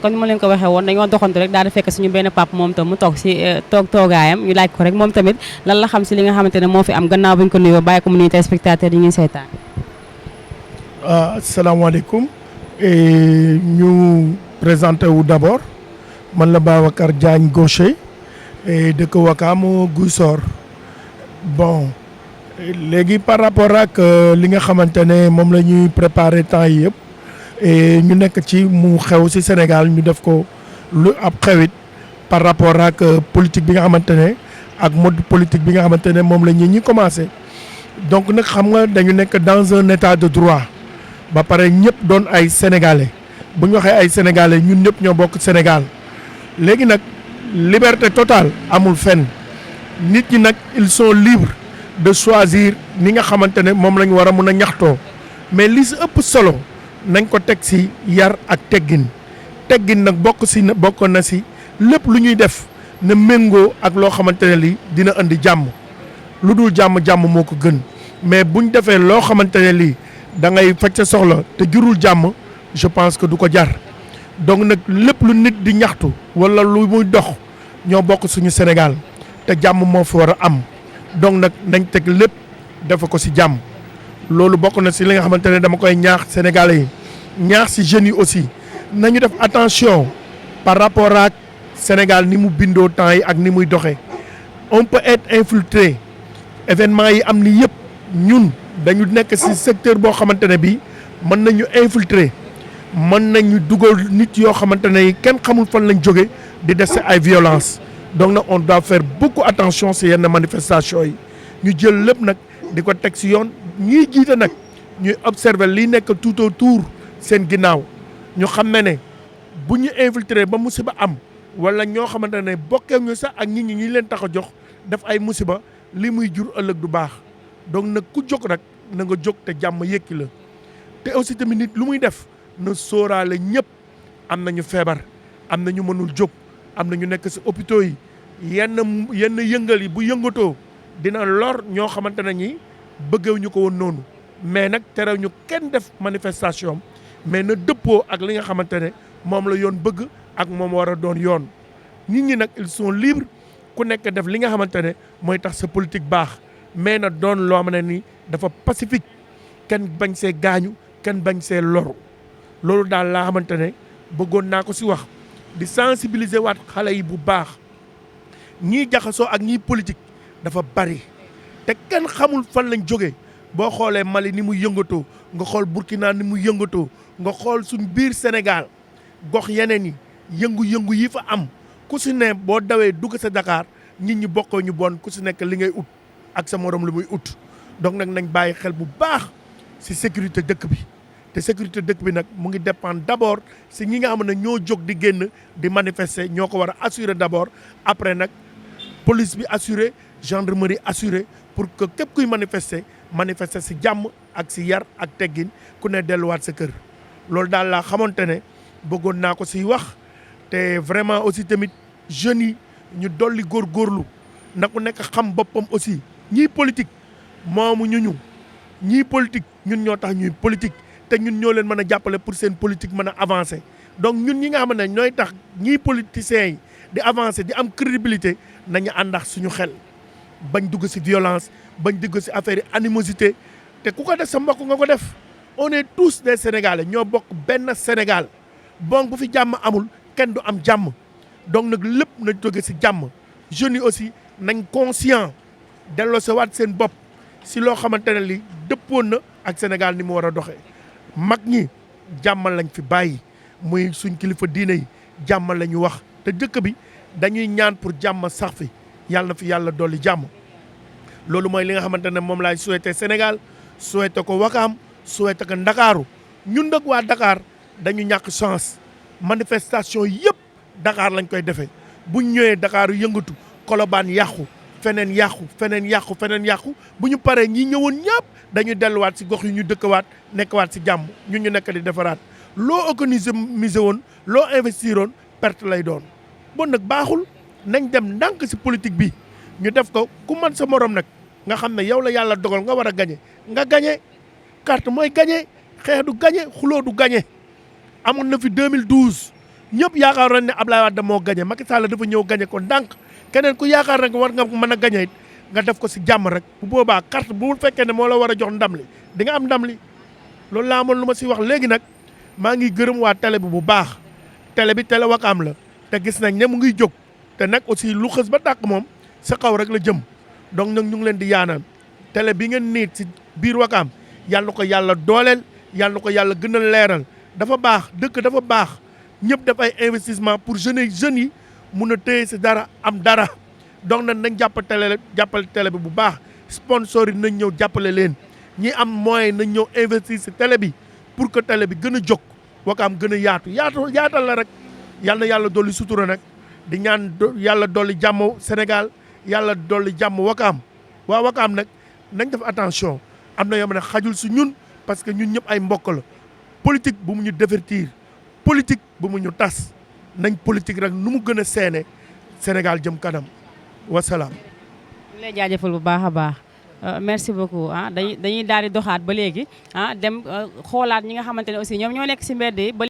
kon ni ma leen ko waxee woon dañoo doxantu rek daal di fekk suñu benn pap moom tam mu toog si toogaayam ñu laaj ko rek moom tamit lan la xam si li nga xamante ne moo fi am gannaaw bu ñu ko nuyoo bàyyi ko mu nuyu téléspectateurs yi ñuy seetaan. asalaamaaleykum ñu présenté wu d'abord man la Babacar Diagne Gaucher dëkk Wakaam Guissor bon léegi par rapport ak li nga xamante ne moom la ñuy préparer temps yi yëpp ñu nekk ci mu xew ci Sénégal ñu def ko lu ab xewit par rapport ak politique bi nga xamante ne ak mode politique bi nga xamante ne moom la ñi commencé donc nag xam nga dañu nekk dans un état de droit ba pare ñëpp doon ay sénégalais bu ñu waxee ay sénégalais ñun ñëpp ñoo bokk Sénégal léegi nag liberté totale amul fenn nit ñi nag ils sont libres de choisir ni nga xamante ne moom la ñu war a mun a ñaxtoo mais li si ëpp solo nañ ko teg si yar ak teggin nag bokk na si lépp lu ñuy def na méngoo ak loo xamante ne li dina indi jàmm lu dul jàmm moo ko gën mais buñ defee loo xamante ne lii da ngay faj sa soxla te jurul jàmm je pense que du ko jar donc nag lépp lu nit di ñaxtu wala lu muy dox ñoo bokk suñu Sénégal te jàmm moo fi war a am donc nag nañ teg lépp defe ko si jàmm loolu bokk na si li nga xamante ne dama koy ñaax Sénégalais yi ñaax si jeunes yi aussi nañu def attention par rapport ak Sénégal ni mu bindoo temps yi ak ni muy doxee on peut être infiltré événement yi am ni yëpp ñun dañu nekk si secteur boo xamante ne bii mën nañu infiltrer mën nañu dugal nit yoo xamante ne kenn xamul fan lañ jóge di def ay violence donc nag on doit faire beaucoup attention si yenn manifestation yi ñu jël lépp nag di ko teg si yoon ñiy jiite nag ñuy observer li nekk tout autour seen ginnaaw ñu xam ne bu ñu infiltrer ba musiba am wala ñoo xamante ne bokkee ñu sax ak nit ñi leen tax a jox def ay musiba li muy jur ëllëg du baax donc nag ku jóg rek na nga jóg te jàmm yëkki la te aussi tamit nit lu muy def na sóoraale ñëpp am nañu feebar am na ñu mënul jóg am na ñu nekk si hôpitaux yi yenn yëngal yi bu yëngatoo dina lor ñoo xamante ne ñi bëggewuñu ko woon noonu mais nag terew ñu kenn def manifestation mais na dëppoo ak li nga xamante ne moom la yoon bëgg ak moom war a doon yoon nit ñi nag ils sont libres ku nekk def li nga xamante ne mooy tax sa politique baax mais na doon loo xam ne ni dafa pacifique kenn bañ see gaañu kenn bañ see loru loolu daal laa xamante ne bëggoon naa ko si wax di sensibiliser waat xale yi bu baax ñii jaxasoo ak ñii politique dafa bari te kenn xamul fan lañ jógee boo xoolee Mali ni mu yëngatoo nga xool Burkina ni mu yëngatoo nga xool suñ biir Sénégal gox yeneen yi yëngu-yëngu yi fa am ku si ne boo dawee dugg sa Dakar nit ñi bokkoo ñu bon ku si nekk li ngay ut ak sa morom lu muy ut donc nag nañ bàyyi xel bu baax si sécurité dëkk bi te sécurité dëkk bi nag mu ngi dépendre d'abord si ñi nga xam ne ñoo jóg di génn di manifester ñoo ko war a assurer d'abord après nag police bi assurer gendarmerie assurer pour que képp kuy manifester si jàmm ak si yar ak teggin ku ne delluwaat sa kër loolu daal laa xamante ne bëggoon naa ko siy wax te vraiment aussi tamit jeunes yi ñu dolli góorgóorlu na ku nekk xam boppam aussi ñii politique moomu ñu ñii politique ñun ñoo tax ñuy politique te ñun ñoo leen mën a jàppale pour seen politique mën a avancer donc ñun ñi nga xam ne ñooy tax ñii politiciens yi di avancer di am crédibilité nañu àndax suñu xel bañ dugg ci violence bañ dugg ci affaire yi animosité te ku ko def sa mbokk nga ko def on est tous des Sénégalais ñoo bokk benn Sénégal bon bu fi jàmm amul kenn du am jàmm donc nag lépp na jóge ci jàmm jeunes yi aussi nañ conscient delloo sa waat seen bopp ci loo xamante ne li dëppoon na ak Sénégal ni mu war a doxee mag ñi jàmm lañ fi bàyyi muy suñ kilifa diine yi jàmm la ñu wax te dëkk bi dañuy ñaan pour jàmm sax fi yàlla na fi yàlla dolli jàmm loolu mooy li nga xamante ne moom laay souhaité Sénégal souhaité ko Wakaam souhaité ko Ndakaaru ñun nag waa Dakar dañu ñàkk chance manifestation yëpp Dakar lañ koy defee buñ ñëwee Dakar yëngatu Colobane yàqu feneen yàqu bu ñu paree ñi ñëwoon ñëpp dañuy delluwaat ci gox yu ñu dëkkawaat nekkawaat ci jàmm ñun ñu nekk di defaraat loo organisé woon loo investir woon perte lay doon bon nag baaxul nañ dem ndànk ci politique bi ñu def ko ku man sa morom nag nga xam ne yow la yàlla dogal nga war a gañe nga gañe carte mooy gañe xeex du gañe xuloo du gañe amoon na fi 2012 ñëpp yaakaaroon ne Ablaye Wade moo gagné Macky Sall dafa ñëw gagné ko ndànk keneen ku yaakaar nag war nga mën a gagné it nga def ko si jàmm rek bu boobaa carte bu fekkee ne moo la war a jox ndam li di nga am ndam li loolu laa amoon lu ma si wax léegi nag maa ngi gërëm waa télé bi bu baax télé bi télé Wakaam la te gis nañ ne mu ngi jóg te nag aussi lu xës ba tàkk moom sa kaw rek la jëm donc nag ñu ngi leen di yaanal télé bi ngeen niit si biir Wakaam yàlla na ko yàlla dooleel yàlla na ko yàlla gën a leeral dafa baax dëkk dafa baax ñëpp def ay investissement pour jeunes yi mun a téye si dara am dara donc nag nañ jàppale télé bi bu baax sponsor yi nañ ñëw jàppale leen ñi am moyen nañ ñëw investir si télé bi pour que télé bi gën a jóg Wakaam gën a yaatal la rek yàlla na yàlla dolli sutura nag di ñaan yàlla dolli jàmm Sénégal yàlla dolli jàmm Wakaam waa Wakaam nag nañ def attention am na yoo xam ne xajul si ñun parce que ñun ñëpp ay mbokk la politique bu mu ñu divertir politique bu mu ñu tas nañ politique rek nu mu gën a seene Sénégal jëm kanam wasalaam. ñu lay jaajëfal bu baax a baax merci beaucoup dañuy daal di doxaat ba léegi dem xoolaat ñi nga xamante ne aussi ñoom ñoo nekk si mbedd yi.